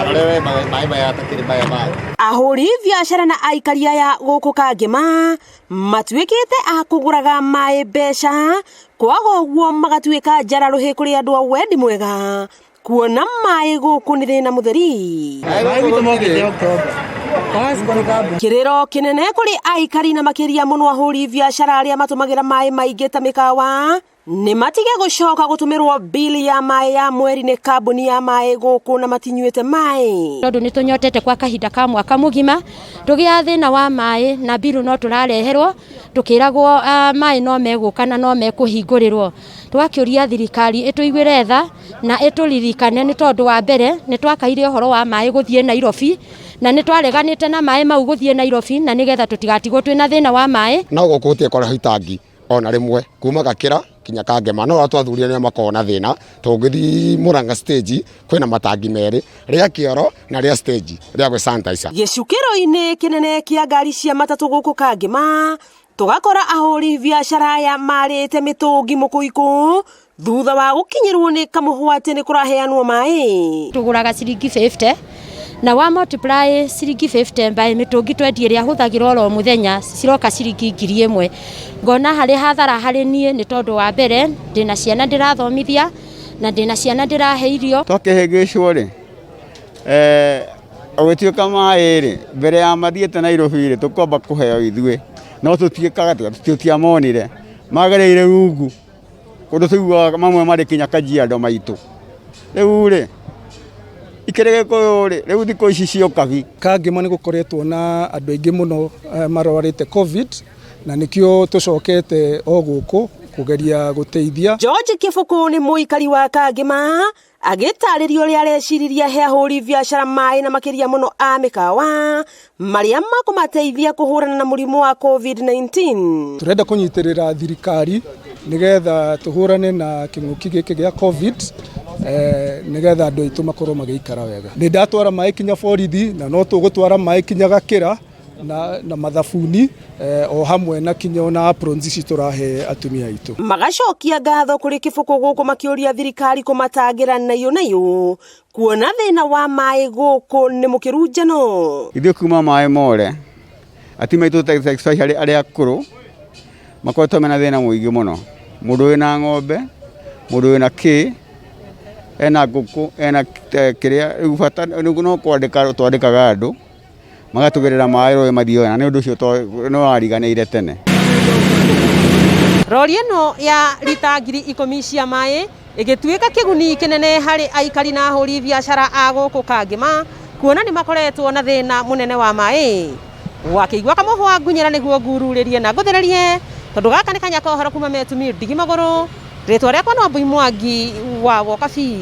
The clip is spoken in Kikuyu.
Tarore maĩ maya atakĩrĩ maya mangĩ. Ahũri biacara na aikari aya gũkũ Kangema matuĩkĩte a kũgũraga maĩ mbeca, kwaga ũguo magatuĩka njara rũhĩ kũrĩ andũ a wendi mwega, kuona maĩ gũkũ nĩ thĩna mũtheri. Kĩrĩro kĩnene kũrĩ aikari na makĩria mũno ahũri biacara arĩa matũmagĩra maĩ maingĩ ta mĩkawa nĩ matige gũcoka gũtũmĩrwo bili ya maĩ ya mweri nĩ kambuni ya maĩ gũkũ na matinyuĩte maĩ. Tondũ nĩ tũnyotete kwa kahinda ka mwaka mũgima tũgĩa thĩna wa maĩ na mbiru no tũrareherwo tũkĩragwo maĩ no megũka na no mekũhingũrĩrwo. Twakĩũria thirikari ĩtũiguĩre tha na ĩtũririkane nĩ tondũ wa mbere nĩ twakaire ũhoro wa maĩ gũthiĩ Nairobi na nĩ twareganĩte na maĩ mau gũthiĩ Nairobi na nĩgetha tũtigatigwo twĩna thĩna wa maĩ. No gũkũ gũtirĩ kwarĩhwo itangi ona rĩmwe kuma Gakĩra kinya Kangema, no arĩa twathurire nĩo makoragwo na thĩna. Tũngĩthiĩ Murang'a stage kwĩna matangi merĩ, rĩa kĩoro na rĩa stage rĩa gwĩ sanitizer. Gĩcukĩro-inĩ kĩnene kĩa ngari cia matatũ gũkũ Kangema tũgakora ahũri biacara aya marĩte mĩtũngi mũkũikũ thutha wa gũkinyĩrwo nĩ kamũhwa atĩ nĩ kũraheanwo maĩ. Tũgũraga ciringi 50 na wa multiply ciringi 50 by mĩtũngi 20 ĩrĩa hũthagĩra oro mũthenya ciroka ciringi 1000. Ngona harĩ hathara harĩ niĩ nĩ tondũ wa mbere ndĩna ciana ndĩrathomithia na ndĩna ciana ndĩrahe irio. Twakĩhĩngĩcwo rĩ, ũgĩtuĩka maĩ rĩ, mbere ya mathiĩte Nairobi rĩ, tũkwamba kũheo ithuĩ, no tũtiĩkaga tũtiamonire, magereire rungu kũndũ tũiguaga mamwe marĩ kinya Kajiado maitũ. Rĩu rĩ, ikĩrĩ Gĩkũyũ rĩ, rĩu thikũ ici cio kabi. Kangema nĩ gũkoretwo na andũ aingĩ mũno marwarĩte COVID na nĩkĩo tũcokete o gũkũ kũgeria gũteithia. George Kĩbũkũ nĩ mũikari wa Kangema agĩtarĩria ũrĩa areciririe he ahũri biacara maĩ na makĩria mũno a mĩkawa marĩa makũmateithia kũhũrana na mũrimũ wa COVID-19. Tũrenda kũnyitĩrĩra thirikari nĩgetha tũhũrane na kĩng'ũki gĩkĩ gĩa COVID, nĩgetha andũ aitũ makorwo magĩikara wega. Nĩ ndatwara maĩ kinya borithi na no tũgũtwara maĩ kinya Gakĩra na mathabuni, o hamwe na kinya ona aprons ici tũrahe atumia aitũ. Magacokia ngatho kũrĩ Kĩbũkũ gũkũ makĩũria thirikari kũmatangĩra naiyũ naiyũ kuona thĩna wa maĩ gũkũ nĩ mũkĩru njano. Ithuĩ kuma maĩ more atumia aitũ especially arĩa akũrũ makoretwo mena thĩna mũingĩ mũno. Mũndũ wĩna ng'ombe, mũndũ wĩna kĩ, ena ngũkũ, ena kĩrĩa, rĩu bata no kwandĩka twandĩkaga andũ magatũgĩrĩra maĩ rũĩ mathiĩ, na nĩ ũndũ ũcio nĩ wariganĩire tene. Rori ĩno ya rita 10,000 cia maĩ ĩgĩtuĩka kĩguni kĩnene harĩ aikari na ahũri biacara a gũkũ Kangema kuona nĩ makoretwo na thĩna mũnene wa maĩ. Wakĩigua kamũhwa ngunyĩra nĩguo ngururĩrie na ngũthererie tondũ gaka nĩ kanya ka ũhoro kuma Metumi ndigi magũrũ. Rĩtwa rĩakwa no Mbui Mwangi wa Wokabi.